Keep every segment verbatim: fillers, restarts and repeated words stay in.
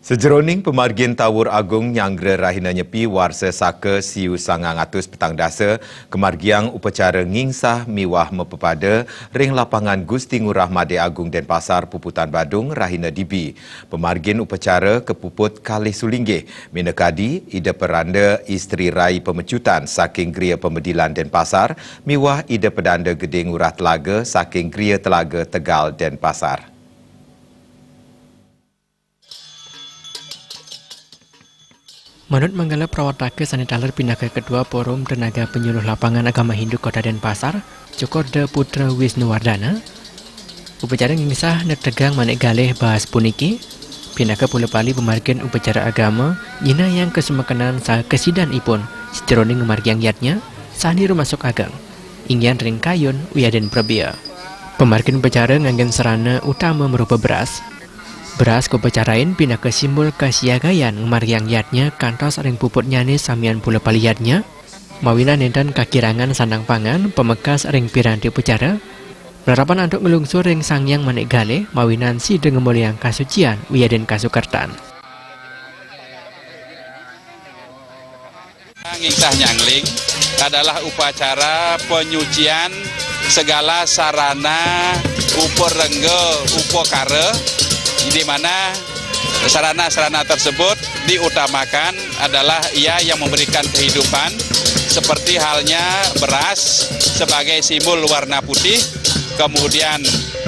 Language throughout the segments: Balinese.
Sajeroning pamargin Tawur Agung nyanggra rahina Nyepi warsa Saka siu sangang atus petang dasa, kamargiang upacara ngingsah miwah mapepada ring lapangan Gusti Ngurah Madé Agung Denpasar, Puputan Badung, rahina dibi. Pamargin upacara kapuput kalih sulinggih, minakadi Ida Peranda Istri Rai Pamecutan saking Gria Pamedilan Denpasar miwah Ida Pedanda Gedé Ngurah Telaga saking Gria Telaga Tegal Denpasar. Manut manggala prawartaka sané taler pinaka Ketua Forum Tenaga Penyuluh Lapangan Agama Hindu Kota Denpasar, Cukur Da Putra Wisnuwardana, upacara ngingsah netegang manik galih baas puniki, pinaka pula pali pamargin upacara agama, nyinahang kasumekenan saha kasidan ipun, sajeroning ngamargiang yadnya, sané rumasuk ageng, inggian ring kayun wiadin prabéa. Pamargin upacara nganggén sarana utama marupa beras. Beras kapacarain pinaka simbol kasiagayan ngamargiang yadnya kantos ring puputnyané samian pula pali yadnya, mawinan nénten kakirangan sandang pangan pamekas ring piranti upacara, larapan antuk nglungsur ring Sang Hyang Manik Galih mawinan sida ngamolihang kasucian wiadin kasukertan. Ngingsah nyangling adalah upacara penyucian segala sarana uparengga upakara, di mana sarana-sarana tersebut diutamakan adalah ia yang memberikan kehidupan, seperti halnya beras sebagai simbol warna putih, kemudian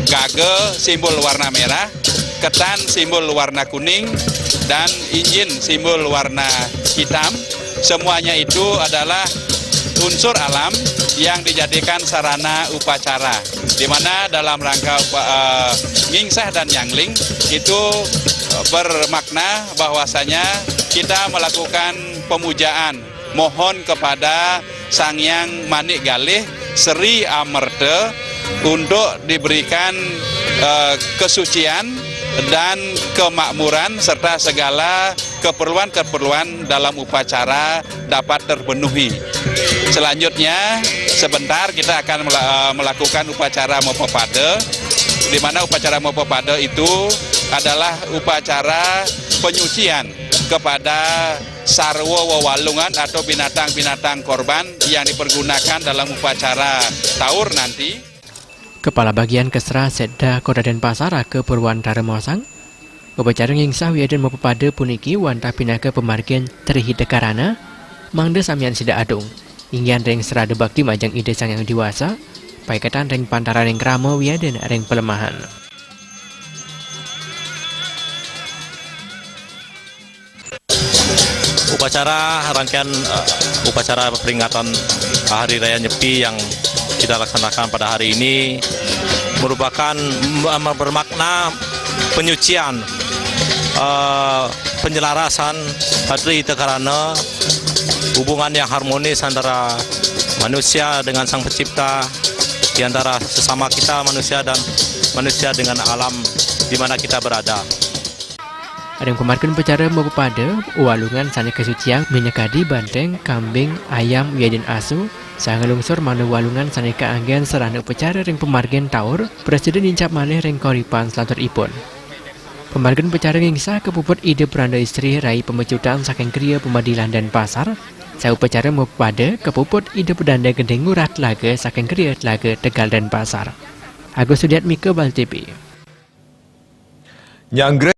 gaga simbol warna merah, ketan simbol warna kuning, dan injin simbol warna hitam. Semuanya itu adalah unsur alam yang dijadikan sarana upacara, di mana dalam rangka upa- eh, ngingsah dan nyangling itu, eh, bermakna bahwasanya kita melakukan pemujaan, mohon kepada Sang Hyang Manik Galih Sri Amerta untuk diberikan, eh, kesucian dan kemakmuran serta segala keperluan-keperluan dalam upacara dapat terpenuhi. Selanjutnya, sebentar kita akan mela- eh, melakukan upacara mapapada, di mana upacara mapapada itu adalah upacara penyucian kepada sarwa wewalungan atau binatang-binatang korban yang dipergunakan dalam upacara taur nanti. Kepala Bagian Kesra Setda Kota Denpasar Raka Purwantara maosang, upacara ngingsah wiadin mapapada puniki wantah pinaka pamargin Tri Hita Karana, mangda samian sida adung, inggian ring srada bakti majeng Ida Sang Hyang Widi Wasa, paiketan ring pantaraning krama wiadin ring palemahan. Upacara rangkaian, eh, upacara peringatan Hari Raya Nyepi yang kita laksanakan pada hari ini merupakan, em, bermakna penyucian, eh, penyelarasan Tri Hita Karana, hubungan yang harmonis antara manusia dengan Sang Pencipta, di antara sesama kita manusia dan manusia dengan alam di mana kita berada. Ring pamargin upacara mapapada, walungan sané kasuciang minakadi banteng, kambing, ayam, wiadin asu, saha nglungsur mangda walungan sané kaanggén sarana upacara ring pamargin taur, prasida nincap malih ring kauripan selanturipun. Pamargin upacara ngingsah kapuput Ida Peranda Istri Rai Pamecutan saking Gria Pamedilan Denpasar, saha upacara mapapada kapuput Ida Pedanda Gedé Ngurah Telaga saking Gria Telaga Tegal Denpasar. Agus Sudiatmika, Bali T V. Nyanggra